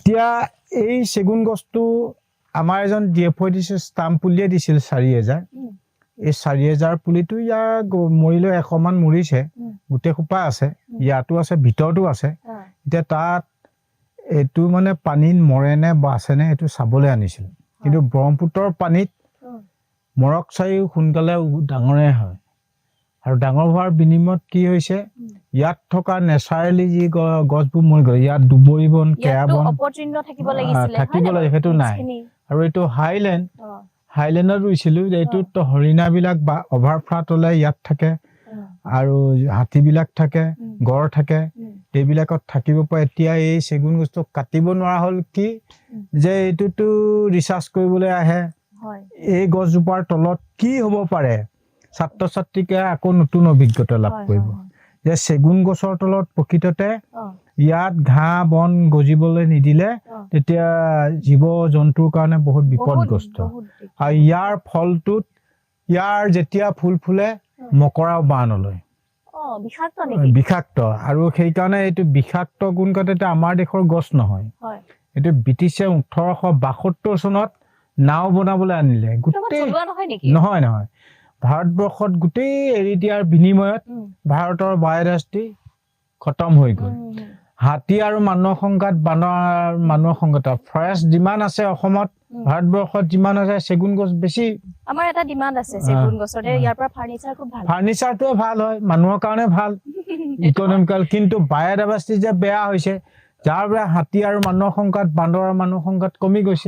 এতিয়া এই চেগুন গছটো আমাৰ এজন ডি এফ দিছে, ষ্টাম্প পুলিয়ে দিছিল 4000। এই 4000 পুলিটো ইয়াৰ মৰিলেও 100মান মৰিছে। গোটেই সোপা আছে, ইয়াতো আছে, ভিতৰতো আছে। এতিয়া তাত এইটো মানে পানীত মৰে নে বাচেনে, এইটো চাবলৈ আনিছিল। কিন্তু ব্ৰহ্মপুত্ৰৰ পানীত মৰক চাইও সোনকালে ডাঙৰে হয়। আৰু ডাঙৰ হোৱাৰ বিনিময়ত কি হৈছে, ইয়াত থকা নেচাৰেলি যি গছবোৰ মৰি গ'ল। ইয়াত দুবৰি বন, কেৰা ইয়াততো বন অপতৃণ থাকিব লাগিছিলে, হয় থাকিব নাই লাগে, বাৰু? সেইটো নাই। গছখিনি। আৰু এইটো হাইলেণ্ড, হাইলেণ্ডত ৰুইছিলোঁ। এইটোত হৰিণাবিলাক বা অভাৰ ফ্লাড হ'লে ইয়াত থাকে আৰু হাতীবিলাক থাকে, গড় থাকে, এইবিলাকত থাকিব পাৰে। এতিয়া এই চেগুন গছটো কাটিব নোৱাৰা হ'ল কি যে এইটোতো ৰিচাৰ্চ কৰিবলৈ আহে। এই গছজোপাৰ তলত কি হ'ব পাৰে, ছাত্ৰ ছাত্ৰীকে আকৌ নতুন অভিজ্ঞতা লাভ কৰিব যে চেগুন গছৰ তলত প্ৰকৃততে ইয়াত ঘাঁহ বন গজিবলৈ নিদিলে তেতিয়া জীৱ জন্তুৰ কাৰণে বহুত বিপদগ্ৰস্ত। বহুত দিগদাৰ। আৰু ইয়াৰ ফলটোত, ইয়াৰ যেতিয়া ফুল ফুলে, মকৰাও বাহ নলয়। অ, বিষাক্ত নেকি? বিষাক্ত। আৰু সেইকাৰণে এইটো বিষাক্ত গুণ কাৰণে আমাৰ দেশৰ গছ নহয়। এইটো ব্ৰিটিছে 1872 চনত নাও বনাবলৈ আনিলে। এইটো আমাৰ গোটেই থলুৱা নহয় নেকি? নহয় নহয় ভাৰতবৰ্ষত গোটেই এৰি দিয়াৰ বিনিময়ত ভাৰতৰ বায়'ডাইভাৰ্চিটি খতম হৈ গ'ল। হাতী আৰু মানুহৰ সংঘাত, বান্দৰ আৰু মানুহৰ সংঘাত। ফৰেষ্ট যিমান আছে অসমত, ভাৰতবৰ্ষত যিমান আছে, চেগুন গছ বেছি। আমাৰ এটা ডিমাণ্ড আছে চেগুন গছৰ। ইয়াৰ পৰা ফাৰ্নিচাৰ খুব ভাল। ফাৰ্নিচাৰটোৱে ভাল হয়, মানুহৰ কাৰণে ভাল, ইকনমিকেল। কিন্তু বায়'ডাইভাৰ্চিটি যে বেয়া হৈছে, যাৰ বাবে হাতী আৰু মানুহৰ সংঘাত, বান্দৰ আৰু মানুহৰ সংঘাত কমি গৈছে।